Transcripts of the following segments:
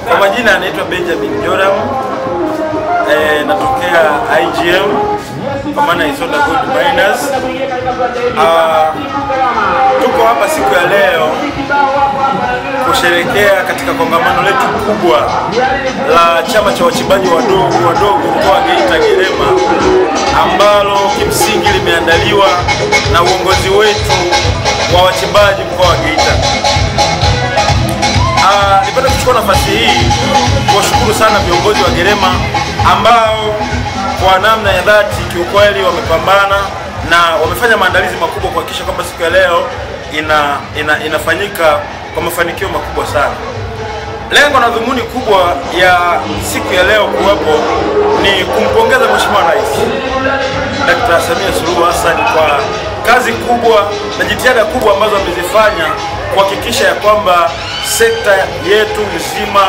Kwa majina anaitwa Benjamin Joram, natokea IGM kwa maana Isonda Gold Miners. Tuko hapa siku ya leo kusherehekea katika kongamano letu kubwa la chama cha wachimbaji wadogo mkoa wa Geita Gerema, ambalo kimsingi limeandaliwa na uongozi wetu wa wachimbaji mkoa wa Geita. Nipende kuchukua nafasi hii kuwashukuru sana viongozi wa Gerema ambao kwa namna ya dhati kiukweli wamepambana na wamefanya maandalizi makubwa kuhakikisha kwamba siku ya leo inafanyika kwa mafanikio makubwa sana. Lengo na dhumuni kubwa ya siku ya leo kuwepo ni kumpongeza Mheshimiwa Rais Dr. Samia Suluhu Hassan kwa kazi kubwa na jitihada kubwa ambazo amezifanya kuhakikisha ya kwamba sekta yetu nzima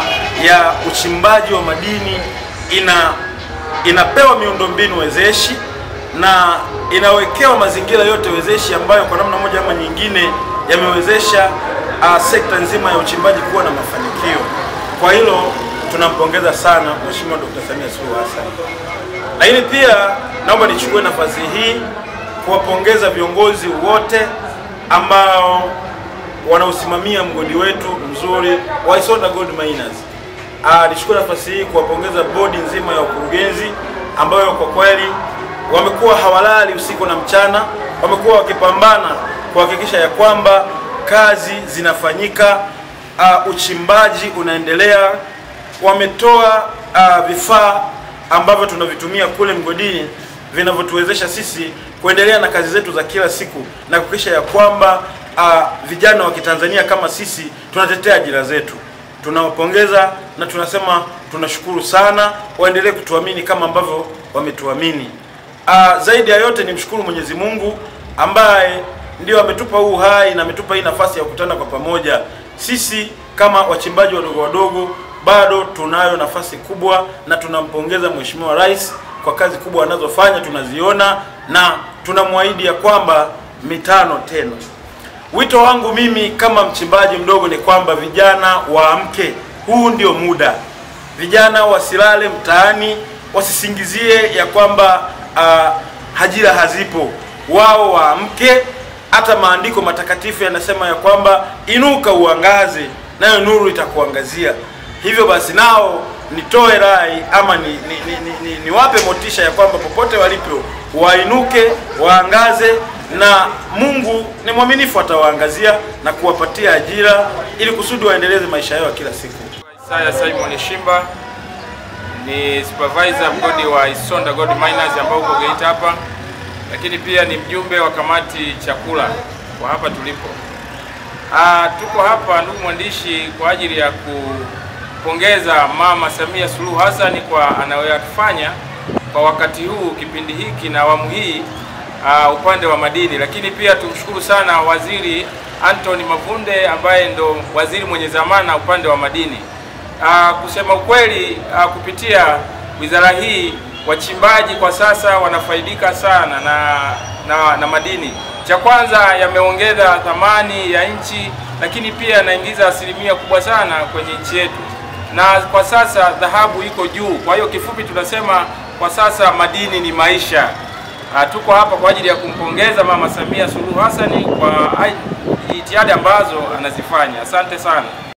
ya uchimbaji wa madini inapewa miundombinu wezeshi na inawekewa mazingira yote wezeshi ambayo kwa namna moja ama nyingine yamewezesha sekta nzima ya uchimbaji kuwa na mafanikio. Kwa hilo tunampongeza sana Mheshimiwa Dr. Samia Suluhu Hassan. Lakini pia naomba nichukue nafasi hii kuwapongeza viongozi wote ambao wanausimamia mgodi wetu mzuri wa Isonda Gold Miners. Nichukue nafasi hii kuwapongeza bodi nzima ya wakurugenzi ambayo kwa kweli wamekuwa hawalali usiku na mchana, wamekuwa wakipambana kuhakikisha ya kwamba kazi zinafanyika, uchimbaji unaendelea. Wametoa vifaa ambavyo tunavitumia kule mgodini vinavyotuwezesha sisi kuendelea na kazi zetu za kila siku na kuhakikisha ya kwamba vijana wa Kitanzania kama sisi tunatetea ajira zetu. Tunawapongeza na tunasema tunashukuru sana, waendelee kutuamini kama ambavyo wametuamini. Zaidi ya yote ni mshukuru Mwenyezi Mungu ambaye ndio ametupa huu hai na ametupa hii nafasi ya kukutana kwa pamoja. Sisi kama wachimbaji wadogo wadogo bado tunayo nafasi kubwa na tunampongeza Mheshimiwa Rais kwa kazi kubwa anazofanya, tunaziona na tunamwahidi ya kwamba 5 tena. Wito wangu mimi kama mchimbaji mdogo ni kwamba vijana waamke, huu ndio muda. Vijana wasilale mtaani, wasisingizie ya kwamba ajira hazipo. Wao waamke. Hata maandiko matakatifu yanasema ya kwamba inuka uangaze, nayo nuru itakuangazia. Hivyo basi nao nitoe rai ama niwape motisha ya kwamba popote walipo wainuke, waangaze, na Mungu ni mwaminifu, atawaangazia na kuwapatia ajira ili kusudi waendeleze maisha yao kila siku. Isaya Simon Shimba ni supervisor mgodi wa Isonda Gold Miners ambao uko Geita hapa, lakini pia ni mjumbe wa kamati chakula kwa hapa tulipo. Tuko hapa ndugu mwandishi kwa ajili ya kupongeza Mama Samia Suluhu Hassan kwa anayoyafanya kwa wakati huu, kipindi hiki na awamu hii upande wa madini. Lakini pia tumshukuru sana Waziri Anthony Mavunde ambaye ndo waziri mwenye zamana upande wa madini. Kusema ukweli, kupitia wizara hii wachimbaji kwa sasa wanafaidika sana na madini. Cha kwanza yameongeza thamani ya nchi, lakini pia yanaingiza asilimia kubwa sana kwenye nchi yetu. Na kwa sasa dhahabu iko juu. Kwa hiyo kifupi tunasema kwa sasa madini ni maisha. Tuko hapa kwa ajili ya kumpongeza Mama Samia Suluhu Hassan kwa jitihada ambazo anazifanya. Asante sana.